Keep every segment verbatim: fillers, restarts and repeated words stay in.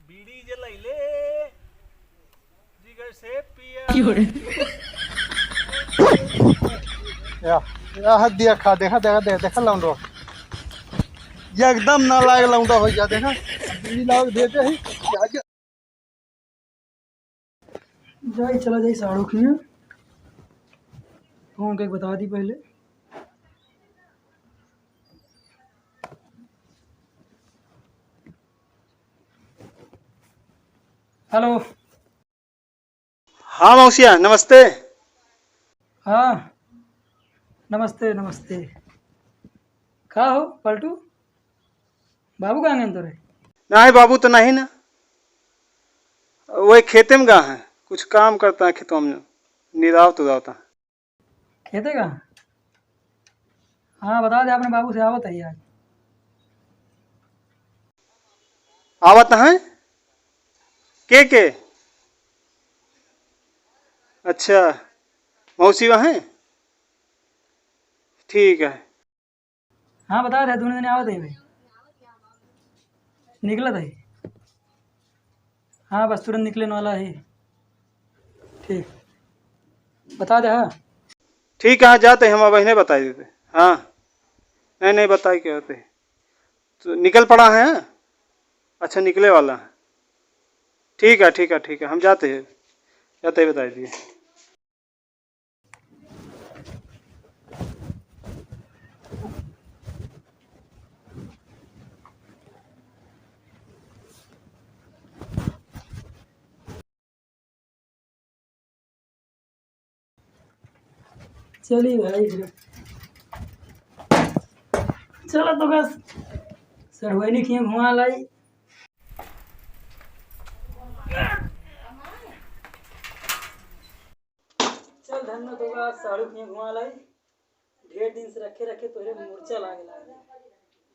बीड़ी जलैले जिगर से पिया। या, या हद दिया खा, देखा, देखा, देखा, देखा लौंडो। ये एकदम नालायक लौंडा हो गया, देखा। बीड़ी लाओ, देते ही, या, या। जाई, चला जाई साढ़ू के। फोन करके बता दी पहले। हेलो। हाँ मौसिया, नमस्ते। हाँ, नमस्ते, नमस्ते। का हो पलटू, बाबू कहाँ गए तोरे? नहीं, बाबू तो नहीं ना, वही खेते में गा है, कुछ काम करता है खेतों में, निराव तो जाता है। खेते का? हाँ, बता दे अपने बाबू से आवत है आज। आवत हैं? के के? अच्छा, मौसी वहाँ हैं? ठीक है। हाँ, बता दे, दोनों जने आवत है भाई। निकलत है। हाँ, बस तुरंत निकले वाला है। ठीक, बता दे। हाँ, ठीक है, हाँ, जाते हैं हम, अब इन्हें बताई देते। हाँ, नहीं, नहीं, बताई के होते। तो निकल पड़ा है, हाँ? अच्छा, निकले वाला है। ठीक है, ठीक है, ठीक है, हम जाते हैं, जाते ही बताई दिए। चली भाई फिर। चला तो बस, सढ़ुआइनी के हियाँ घुमा लाई। चल धन्नो तो बस, साढ़ू के हियाँ घुमा लाई। ढेर दिन से रखे रखे तोरे मुरचा लागे लागे।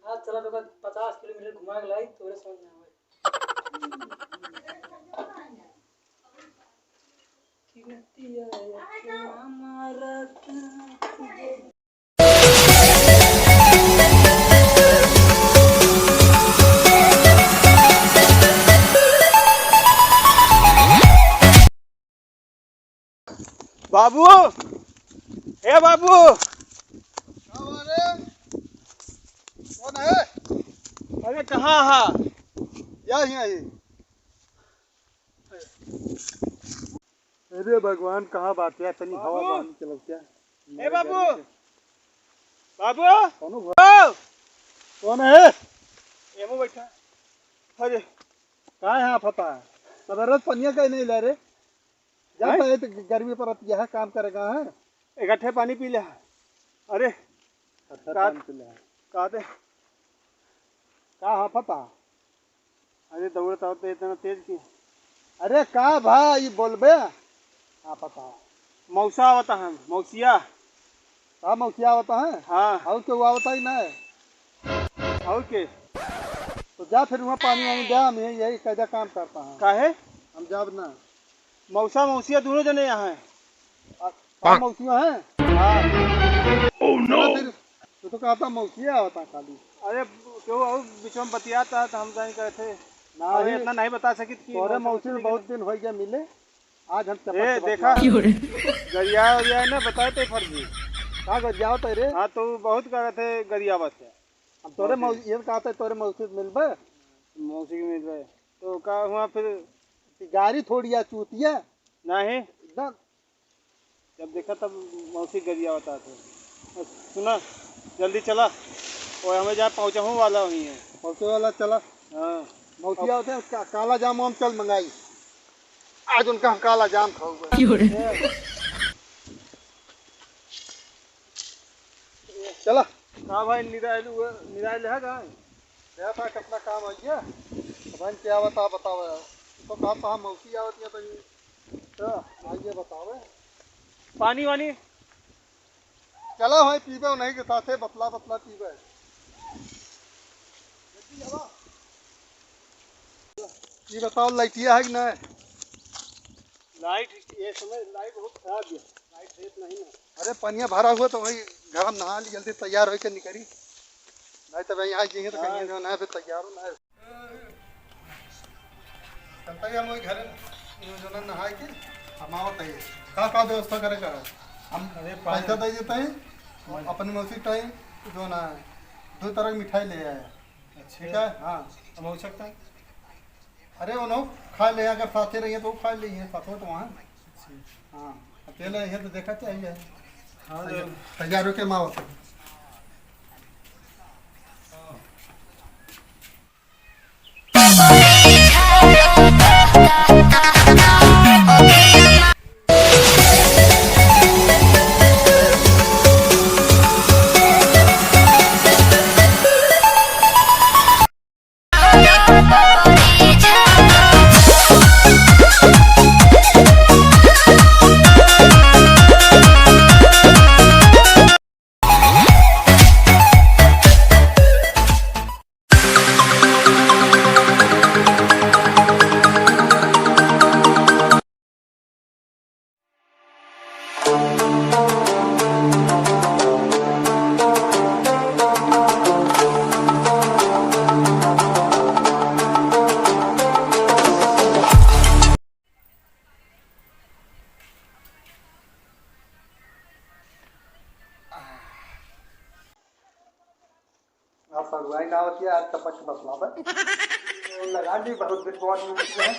आज चला तो बस पचास किलोमीटर घुमा के लाई, तोरे समझ में आवे। बाबू, ए बाबू। का बात है? कौन है? अरे कहाँ हा? या ही, या ही। अरे भगवान, कहाँ बात है? तनी हवा बाबू। पानी चलत क्या? ए बाबू। बाबू। कौन हुआ? ओ। कौन है? एमो बैठा। अरे। का है हाफत है? सवेरे से पनिया काहे नहीं ले रे? जाता हैं? है तो गर्मी पर यह काम करेगा, हैं? एक अट्ठे पानी पी ले। अरे। अट्ठे का, पानी पी ले। का दे? का हाफत है? अरे दौड़त आवत इतना तेज की। अरे का भा, ई बोलबे? हाफत है। मौसा आवत है, मौसिया। का मौसिया आवत है? हाँ। और केहू आवत है कि नहीं? और के? तो जा फिर वहाँ पानी वानी दे, हम यही, यही कैदा काम करता है। काहे? हम जाब ना। मौसा मौसिया दोनों जने यहाँ हैं। आ, का मौसिया हैं? हाँ। Oh no! फिर तू तो कहता मौसिया आवता खाली। अरे, केहू और बीच में बतियाता है तो हम जान कहते। ना अरे, ही। इतना नहीं बता सकित कि तोरे मौसा मौसी से मौसी बहुत के दिन हो गया मिले। आज हम चपक ए, चपक देखा? मार। गरिया, गरिया ना बताए तो फर्जी। का गरियावत है रे? हाँ, तो बहुत कहत है गरियावत है। हम तोरे मौसी। मौ-, ये कहत है तोरे मौसी से मिलबे? मौसी के मिलबे। तो का हुआ फिर? गाड़ी थोड़ी आ चूतिया। नहीं। एकदम। जब देखा तब मौसी गरियावत है। सुना, जल्दी चला। और हमें जा पहुँचहूँ वाला वहीं है। पहुँचे वाला चला। हाँ। मौसी आवत है, का-, काला जाम हम चल मंगाई। आज उनका हम काला जाम खाऊंगा। क्यों रे? चला। का भाई, निरायल हुआ, निरायल है का? देखा था कितना काम है ये। अब हम क्या बता, बताओ यार। तो कहा था मौसी आवत है तो ये। तो आइए बताओ। पानी वानी? चला भाई, पीबे उन्हीं के साथे, बतला बतला पीबे। जल्दी आवा। ये बताओ, लाइटिया है कि नहीं? लाइट, ये समय लाइट बहुत खराब है, लाइट देत नहीं ना। अरे, पनिया भरा हुआ तो वही घर में नहा ली, जल्दी तैयार होके निकली, नहीं तो भाई यहाँ जाइए तो कहीं हाँ। जो ना फिर तैयार हो ना। चलता ही हम वही घर, ये जो ना नहाए के, हम आवत है। का, का व्यवस्था करे का है? हम अरे, पानी पैसा दे देते हैं, मैं अपनी मौसी टाइम जो ना दो तरह की मिठाई ले आया। अच्छा। ठीक है, हाँ। हम हो सकता है? अरे, उन्हों खा ले, अगर साथे रहिए तो खा लीजिए, साथ हो तो वहाँ। अच्छा। हाँ, अकेले रहिए तो देखा चाहिए। हाँ, तैयार, तो तैयार होके माँ आवत है। आप सड़ुआई ना होती है, आज टपक से बतलावे। लगा ली, बहुत दिन बाद मिलते हैं।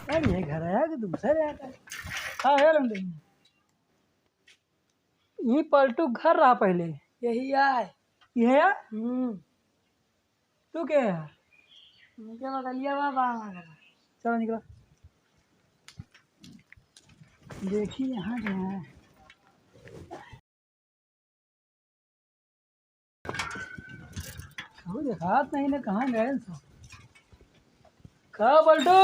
अरे, ये घर आया कि दूसरा आया? हाँ, यार, हम देखेंगे। यही पलटू घर रहा पहले। यही आए। यही है? हम्म। तू के है? उनके बगलिया बा, बा हमारा घर। चलो निकलो। देखी यहाँ क्या है। कहूँ देखात नहीं ना, कहाँ गए सब? का पलटू?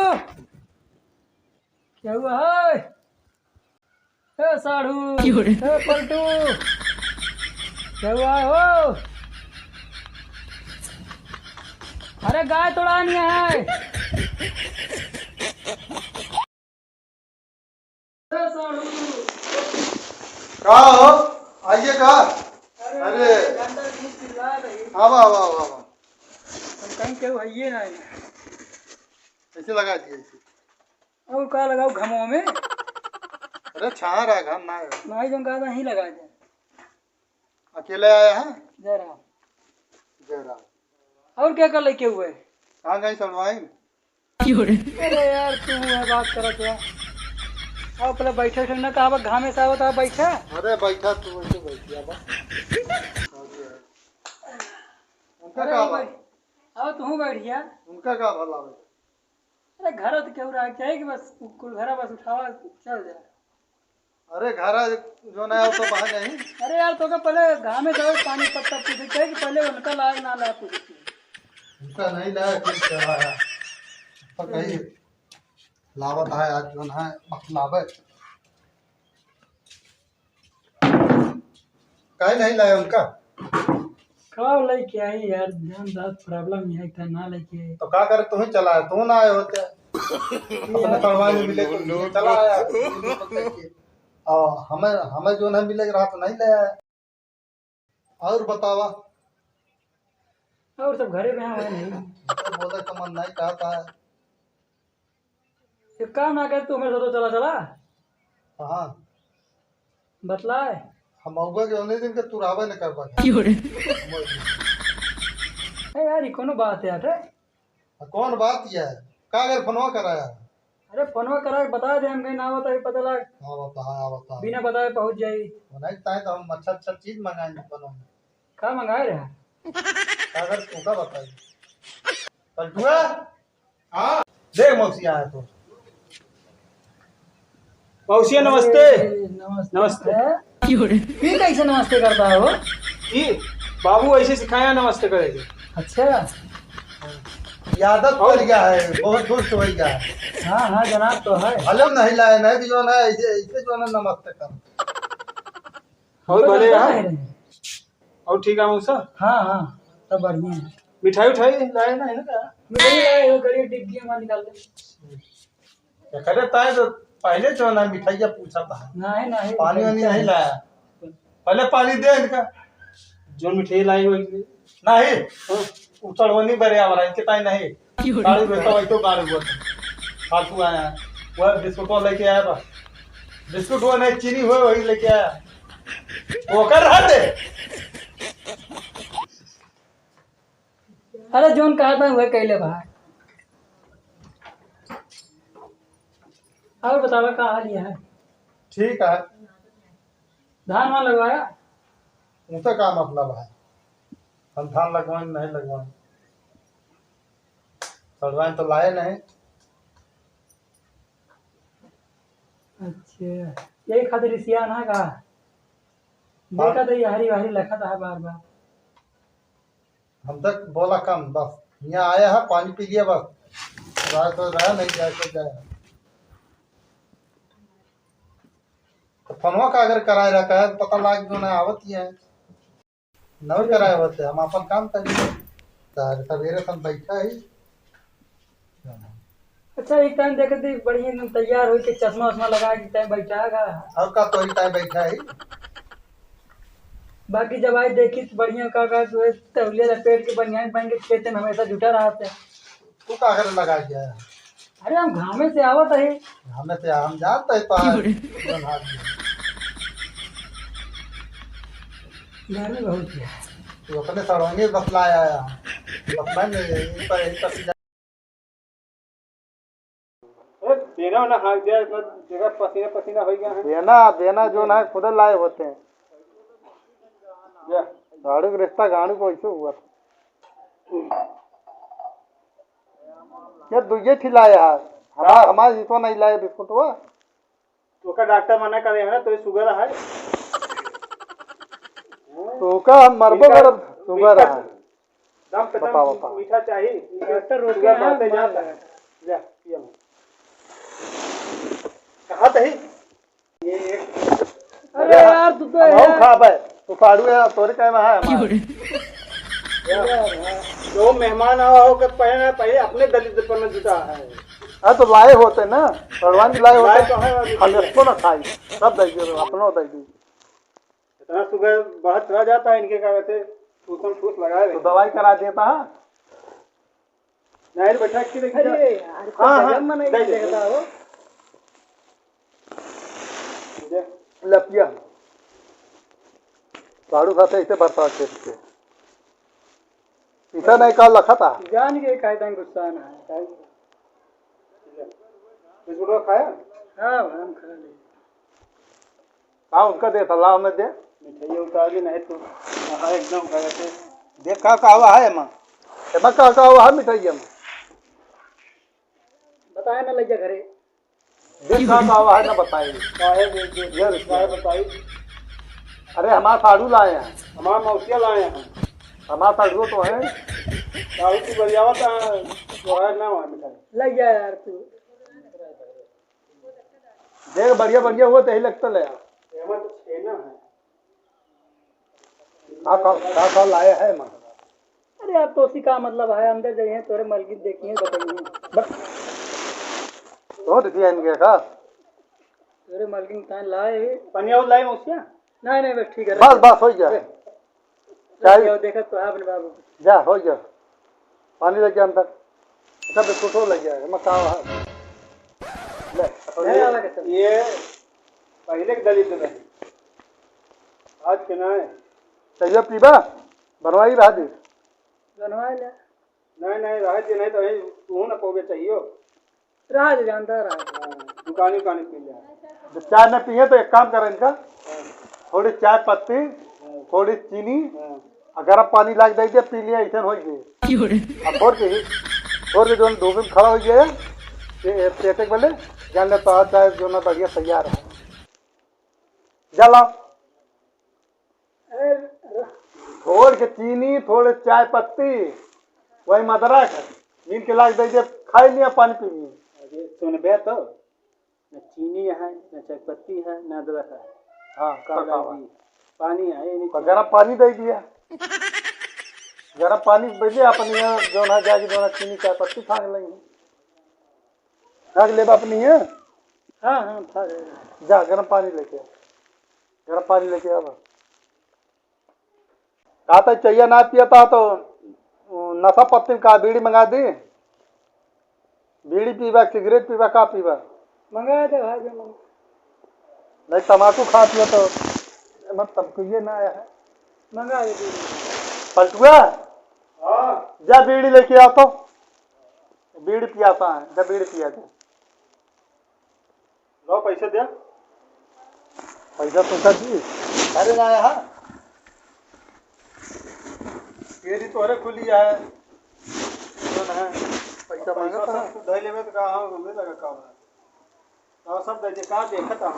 क्या हुआ है? ए साढ़ू, क्यों रे? ए पलटू, क्या हुआ हो? अरे गाय तोड़ानी है। का हो? आइए का? अरे, अरे। अंदर घुस के ला रही। आवा, आवा, आवा, आवा। हम कहीं केहू हइये ना है। ऐसे लगा दिए ऐसे। और का लगाऊ घमवा में? अरे, छाह रहा, घम ना है। भाई, जौन कहा था, यहीं लगा दे। अकेले आया है? जय राम। जय राम। और क्या कर लेके हुए? कहाँ गई सड़वाइन? अरे यार, तू है बात करत है। अब पहले बैठे उठे ना, कहा घामे से आवत है, बैठा। अरे बैठा, तू ऐसे बैठ गया बा। उनका अरे का भाई, बा? अब तू बैठ गया। उनका का भला भाई? अरे घर तो केहू रहा, क्या है कि बस कुल घरा बस उठावा, चल जाए। अरे घर जो ना है, वो तो बाहर नहीं। अरे यार, तो का पहले घामे जावे, पानी पत्ता पूछे, क्या है कि पहले उनका लाए ना लाए पूछे। उनका नहीं लाया, कुछ चढ़ाया। तो कहीं लावत है आज जो ना है, बतलावे। काहे नहीं लाया उनका? का लेके आई यार, जान रात problem यह था, ना लेके आई। तो का करे, तू ही चला है, तू ना आए होते। अपने पड़वा में मिले तो ये चला आया। और हमें, हमें जो नहीं मिले रहा तो नहीं ले आया। और बतावा? और सब घरे में है, नहीं। तो बोले तो मन नहीं कहता है। एक काम ना कर, तू हमें साथ चला, चला। हाँ। बतलाए। हम मौगा के उन्हीं दिन के तुरावे न कर पाए। क्यों रे? ए यार, ये कोनो बात है यार? आ, कौन बात ये है? का अगर फोनवा कराया? अरे फोनवा करा के बता दे, हम कहीं ना बता, पता लग। हाँ, बता, हाँ, बता। बिना बताए पहुँच जाई। वो नहीं बताए तो हम अच्छा, अच्छा चीज मंगाएंगे फोनवा में। का मंगाए रहे? का अगर तू का बताई? पलटुआ? हाँ। देख मौसी आया तो। मौसी नमस्ते। अरे, नमस्ते। नमस्ते। हैं? ये कैसे नमस्ते करता है वो? ये? बाबू ऐसे सिखाया नमस्ते करे के। अच्छा। ये आदत और पड़ गया है, बहुत दुष्ट हो गया है। हाँ, हाँ, जनाब तो है। भले नहीं लाए, नहीं भी जो ना, ऐसे, ऐसे जो ना नमस्ते कर। और तो भले चलता यार। है रे। और ठीक है मौसा? हाँ, हाँ, सब बढ़िया है। मिठाई उठाई लाए ना, है ना? मिठाई लाए हो, गरीब डिग्गी में निकाल दे। एकरे ताई तो पहले जो ना मिठाइया पूछा था। नहीं, नहीं, पानी वानी नहीं लाया। पहले पानी दे इनका। जो मिठाई लाई हो एक दिन। नहीं। हाँ। उतरवनी बरे आ रहा, इनके ताई नहीं। क्यों? गाड़ी में तो वही तो गाड़ी बोल। फालतू आया। वह बिस्कुट वाला लेके आया बस। बिस्कुट हुआ नहीं, चीनी हुआ, वही लेके आया। वो कर रहा थे। अरे, जोन कहा था, वह कैले भाई। और बतावा, का हाल है? ठीक है। धान वान लगवाया? उनका का मतलब है? हम धान लगवाएं, नहीं लगवाएं, लगवाएं तो लाए नहीं। अच्छा, यही खातिर रिसिया ना का? हाँ। देखा तो ये हरी हरी लखत है बार बार। हम तक बोला कम, बस यहाँ आया है, पानी पी लिया, बस। जाए तो जाए, नहीं जाए तो जाए। तो फोनवा का अगर कराए रहता है, पता लाग जो ना आवत ही है, नहीं कराए होते, हम अपन काम करेंगे। तो सवेरे सन बैठा ही। अच्छा, एक टाइम देखे थी, बढ़िया एकदम तैयार होके चश्मा वश्मा लगा के टाइम बैठा है। और का तो टाइम बैठा है। बाकी जब आई देखी तो बढ़िया का, का जो है तौलिया लपेट के बनियान पहन के खेते में हमेशा जुटा रहते हैं। तू का करे लगा के आया? अरे हम घामे से आवत है। घामे से हम जात है तो आज क्यों रे? एकदम हाथ में। गर्मी बहुत है। तू अपने सड़ोंगे बतला आया। बतला नहीं, यहीं पर, यहीं पर ए, बेना ओना हाँक दिया, इतना जगह पसीना पसीना हो गया है। बेना, बेना जो ना खुद लाए होते हैं। जा। गाड़ू के रिश्ता गाड़ू को ऐसे हुआ था। ये दुइये ठी लाए यार। हमार, हाँ। हमार जितना नहीं लाए बिस्कुट हुआ। तो का डॉक्टर मना करे है ना, तो ये शुगर है। तो का हम मरबो इनका करब, शुगर मीठा है। दम पे दम बताओ, बताओ। मीठा चाहिए। डॉक्टर रोके शुगर हैं, बढ़ते मार जाता रहे है। हैं। जा, पिया मत। कहा तही? ये एक अरे यार, तू तो हम यार। खाब है। तू साड़ू है, तोरे कहे में है हमारे। जो मेहमान आवा हो, के पहले ना, पहले अपने दलिद्र पर न जुटा है। हाँ, तो लाए होते ना, भगवान जी लाए होते। लाए तो है, और हम इसको ना खाई, सब दे दे, अपनो दे दे। इतना शुगर बढ़त रह जाता है इनके, क्या कहते, ठूसम ठूस लगाए तो रहते। दवाई करा देता है। नहीं, बैठा के देखिए। अरे यार, हाँ, हाँ, गजब में नहीं दे दे, देखता दे। हो। दे। लपिया। साड़ू साथे ऐसे बरसात के पीछे। पीछा नहीं का लखा था। जान के काहे तंग गुस्सा ना है, काहे? बिस्कुट खाया? हाँ, हम खा लिए। का उनका दे, तला हमें दे। मिठाई उतार ली नहीं तो। हाँ, एकदम खा लेते। देख का का हुआ है एमा। एमा का का हुआ है मिठाई में। बताए ना लइया घरे। देख का का हुआ है ना बताए। काहे दे, दे, ये रुपया। काहे बताई? अरे हमार साड़ू लाए हैं। हमार मौसिया लाए हैं। हमार साड़ू तो है। साड़ू की बरियावा का तो है ना वहाँ मिठाई। लइया यार तू। देख, बढ़िया, बढ़िया हुआ, तही लगता ले आ। एमा तो छेना है। का, का, का, का लाया है एमा? अरे, अब तो उसी का मतलब है, अंदर जाइए, तोरे मलकिन देखिए, बताइए। बस। तो देखिए इनके का? तोरे मलकिन तान लाए है। पनिया और लाई मौसिया? नहीं, नहीं, बस ठीक है। बस, बस, हो गया। ले। चाय। देखा तो आपने बाबू। जा, हो गया। पानी लेके अंदर। अच्छा, बिस्कुट हो लग गया है, मैं कहा है। ले, ले, ये, आला के चल। ये पहले के दलित रहे। आज के ना है। चाहिए पीबा? बनवाई रहा दे। बनवाई ले। नहीं, नहीं, रहा दे, नहीं तो यही तू ना पोगे चाहिए। राज जानता रहा। हाँ, दुकानी पानी पी ले। जब चाय न पिए तो एक काम कर इनका, हाँ। थोड़ी चाय पत्ती, हाँ। थोड़ी चीनी, हाँ। और गरम पानी लाग दे दे, पी लिया, ऐसे हो गए। क्यों रे? अब छोड़ के ही, छोड़ के जो धूप में खड़ा हो गया है, ये, ये पेटे के बले, जान ले तो आज चाय जो ना बढ़िया तैयार है। जा लाओ। अरे, र-, हो, थोड़ के चीनी, थोड़े चाय पत्ती, वही अदरक, मिल के लाग दे दे, खाई लिया, पानी पी लिया। अरे सुनबे तो, न चीनी है, न चाय पत्ती है, न अदरक है। हाँ, का का खावा? लागी? पानी है, ये तो नहीं। गरम पानी दे दिया। गरम पानी दे दिया, अपन यहाँ जौन है, जाके जौन है, चीनी चाय पत्ती खा के लेंगे। खा के लेबा अपनी है? हाँ, हाँ, खा लेंगे। जा, गरम पानी लेके आ। गरम पानी लेके आ बस। का तो चाहिए ना पियता तो नशा पत्ती का बीड़ी मंगा दी। बीड़ी पीबा, सिगरेट पीबा, का पीबा? मंगा दे भाई, जो मंगा। नहीं, तमाकू खा पियो तो एमन तमकुए ना आया है। मंगा दे बीड़ी। पलटुआ, हाँ। जा बीड़ी लेके आ तो, बीड़ी पियाता है, जा बीड़ी पिया दे। लो पैसे दे। पैसा तो कर दी। अरे ना यहाँ। ये दी तोहरे खुली है। कौन है? पैसा पैसा मांगत है। सब तू धर लेबे तो कहा, हाँ, हमरे लगा काम है। और सब दे दे, कहाँ देखत है?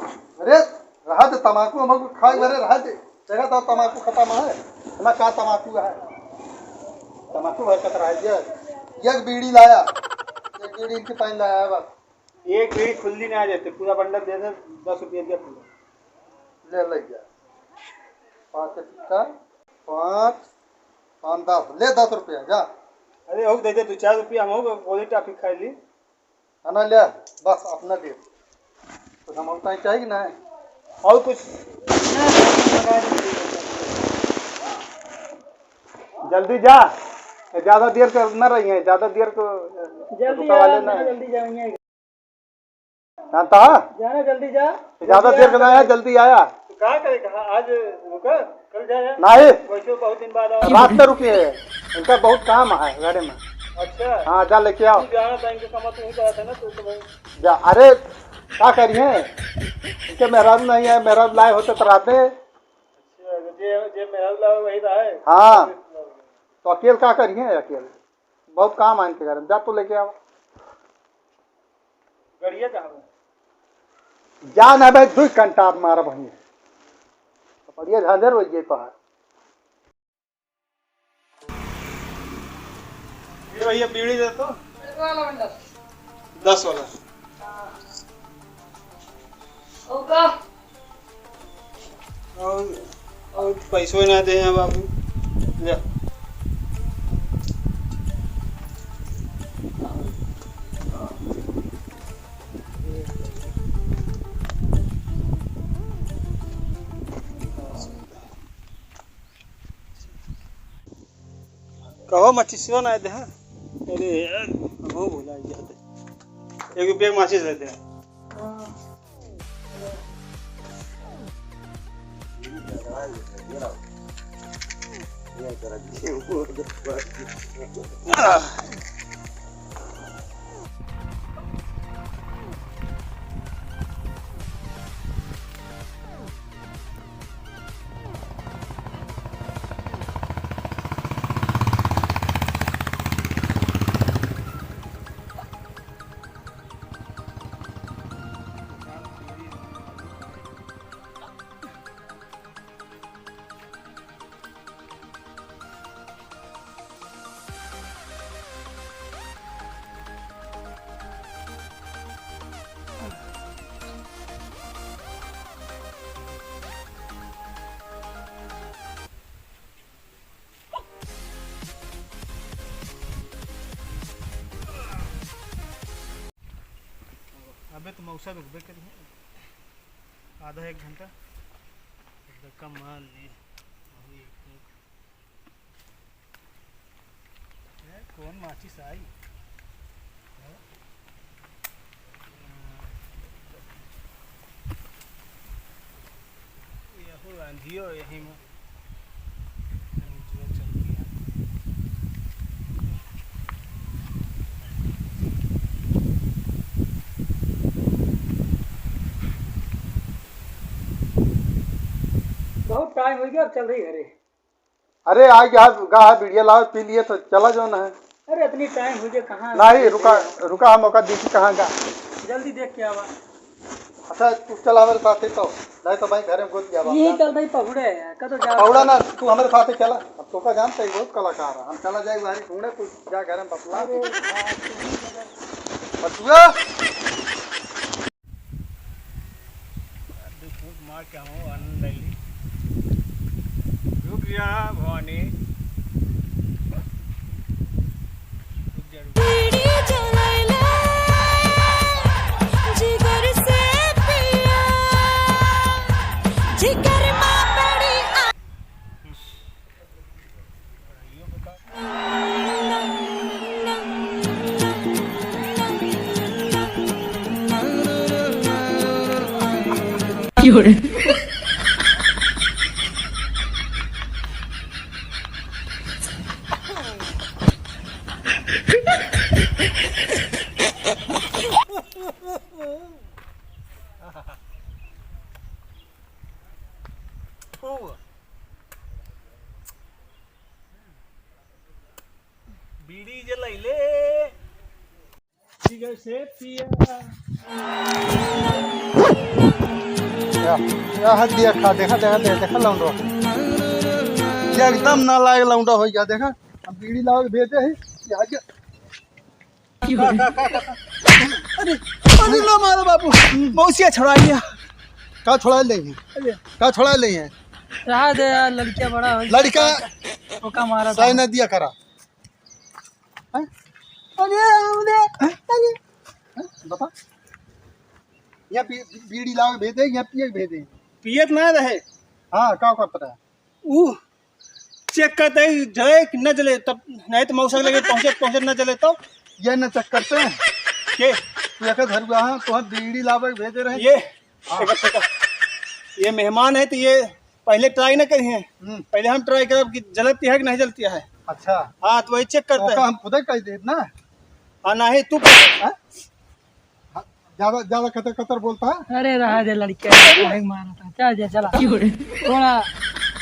अरे, रहा दे, तमाकू हमको खाए बरे रहा दे। जगह तो तमाकू खत्म है। हमारा का तमाकू है? तमाकू है कतरा है? ये, ये एक बीड़ी लाया। एक बीड़ी इनके पानी लाया है बस। एक बीड़ी खुली ना देते, पूरा बंडल दे दे, दस रुपया दे पूरा। ले, ले जा। पाँच का, पाँच, पाँच, दस, ले दस रुपया, जा। अरे, हो दे दे, दो चार रुपया हम हो गोली टाफी खाई ली। है ना, ले, बस अपना दे। तो हम और कहीं चाहिए कि नहीं? और कुछ? जल्दी जा, ज्यादा देर कर ना रही है, ज्यादा देर को जल्दी रुका वाले आ, ना है। जल्दी जाएंगे। जानता है? जाना जल्दी जा। ज्यादा देर का ना है, जल्दी आया। तो का करे, कहा आज रुका, कल जाया। नहीं। वैसे बहुत दिन बाद आवा। रात से रुके हैं, इनका बहुत काम है घरे में। अच्छा। हाँ, जा लेके आओ। तू जाना था, इनके कमा तू ही कहा था ना, तो, तो भाई। जा, अरे, का करिए? इनके मेहरारू नहीं है, मेहरारू लाए होते तो राते। अच्छा, जे, जे मेहरारू लाए वही रहा है। हाँ। तो अकेल का करिए, अकेल? बहुत काम है इनके घर में, जा तू लेके आओ। गड़िया कहाँ बा? जा ना भाई, दुई घंटा आप मारा वहीं। बढ़िया झांझर हो गई पहाड़। ये भैया बीड़ी दे तो। दस वाला। और का? और, और पैसो ना दे हैं बाबू। ले। कहो, माचिसवा ना दे, हाँ? अरे यार, हमहू भुला गया थे। एक रुपया के माचिस दे दे। अबे तो मौसा रुकबे करी है। आधा एक घंटा। एकदम कम मान ली। वही एक, एक। ए, कौन माचिस आई? यहो आंधियो यही में। जो चल गया। बहुत टाइम हो गया, अब चल रही घरे। अरे, आ गया, गा है, बीड़िया लाओ, पी लिए तो चला जाओ ना है। अरे, इतनी टाइम हो गया, कहाँ नहीं, रुका, रुका, हम ओका देखी कहाँ गा। जल्दी देख के आवा। अच्छा, तू चल हमरे साथे तो, नहीं तो भाई घरे में घुस जाबा। यही चल भाई पहुड़े है, कतो जा पहुड़ा ना, तू हमरे साथे चला। अब तोका जानता ही बहुत कलाकार है। हम चला जाए बाहर ढूंढे, तू जा घरे में बतला। अरे, बतुआ। दो फूट मार के हम आनंद ले ली। रुक जा भवानी। रुक जा, रुक जा। बीड़ी जलैले जिगर से पिया, जिगर मा बड़ी आ- बीड़ी जलैले। ठीक है, से पिया। या, या हाथ दिया खा, देखा, देखा, देखा, देखा लौंडो। ये एकदम नालायक लौंडो हो गया, देखा। हम बीड़ी लावे भेजे ही, ये आगे। अरे, अरे लो मारो बाबू, मौसिया छुड़ा लिया। का छुड़ा ले हैं? अरे। का छुड़ा ले हैं? रहा दे यार, लड़किया बड़ा हो लड़का ओका मारा सही था। न दिया करा। हैं? अरे, अरे, अरे। हैं? बता। या बी-, बीड़ी लावे भेजे, या पिए भेजे। पियत ना रहे। हाँ, का करता रहा? ऊ check करते ही जले कि न जले, तब नहीं तो मौसा लगे पहुंचे, पहुंचे न जले तो। ये न check करते हैं। के? तू एक धरुआ है, तो हम बीड़ी लावे भेजे रहे। ये, हाँ। एक, एक, ये मेहमान है तो ये पहले try न करिए। हम्म। पहले हम try करब कि जलती है कि नहीं जलती है। अच्छा। हाँ, तो वही check करते ओका हैं। हम खुदे कह देब ना। हाँ, नहीं, तू कर। हाँ? हाँ, ज्यादा, ज्यादा कतर कतर बोलता है। अरे, रहा दे लड़के, काहे मारा था? चल जा, चला। क्यों रे? थोड़ा,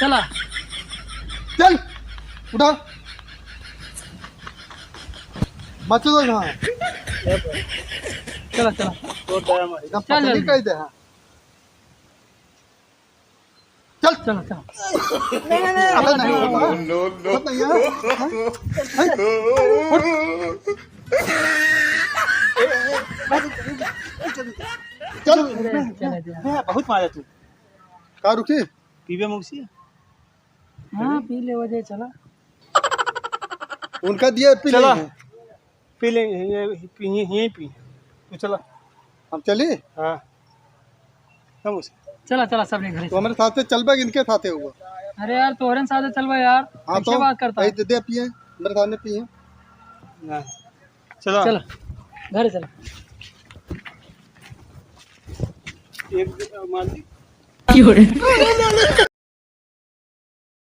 चला। चल, उठा। मत दो यहाँ। चला, चला। एकदम चल, पसंद ही जल्दी। कह दे, हाँ। चल। चलो, चलो। नहीं, नहीं, नहीं, अबे नहीं, नहीं, नहीं। No, no, no। नहीं, हाँ? हाँ? चल। अरे, चला जा। नहीं, बहुत मारा तू। का रुकी? पीबे मौसी? हाँ, पी ले, वजह चला। उनका दिए, पी चला। लेंगे। पी ले, ये, ये, ये, यहीं पी। तू चला। हम चली? हाँ। हम उसे चला, चला, सब नहीं घरे तू चला। हमरे साथे चलबे कि इनके साथे हुआ? अरे यार, तोहरे साथे चलबे यार। हाँ, कैसे तो बात करता है? दे, दे पिए, मेरे सामने पिए। हाँ। चला। चला, घरे चला। एक मार दी। क्यों रे?